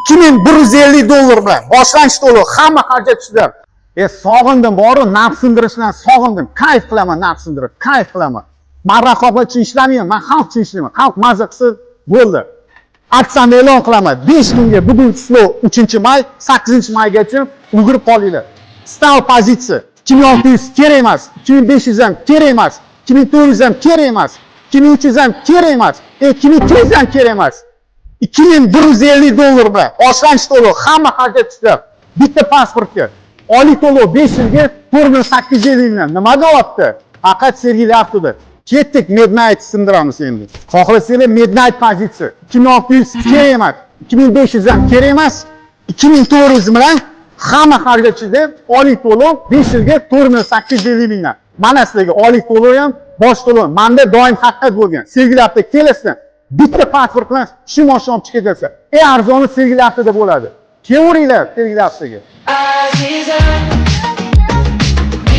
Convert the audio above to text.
2150 dollar bilan boshlang'ich to'lov, hamma xarajat tushidan. Sog'indim boru, narx sindirishdan sog'indim. Kayf qilaman, narx sindirib kayf qilaman. Man raqobat uchun ishlamayman, man xalq uchun ishlayman. Xalq maza qilsa bo'ldi. Aksiyani e'lon qilaman 5000 ga. Bugun число 3 may, 8 maygacha ulgurib qolinglar. Стал pozitsiya 2600 kerak emas, 2500 ham kerak emas, 2400 ham kerak emas, 2300 ham kerak emas, 2200 ham kerak emas. 2150 dollar bilan boshlang'ich to'lov, hamma xarajat tushib, bitta pasportga oylik to'lov 5 yilga 4 850 000 mingdan. Nima deyapti? Faqat Sergeli Avtoda. Ketdik, Midnight sindiramiz endi. Xohlasanglar, Midnight pozitsiya 2600 kerak emas, 2500 ham kerak emas, 2400 bilan hamma xarajat deb oylik to'lov 5 yilga 4 850 000 mingdan. Mana sizlarga oylik to'lov ham, bosh to'lov. Manda doim haqiqat bo'lgan. Sergeli Avto kelasizlar, bitta pasport bilan shu mashina olib chiqib ketasiz. Eng arzoni Sergeli Avtoda bo'ladi. Kelaveringlar Sergeli Avtoga. Azizam.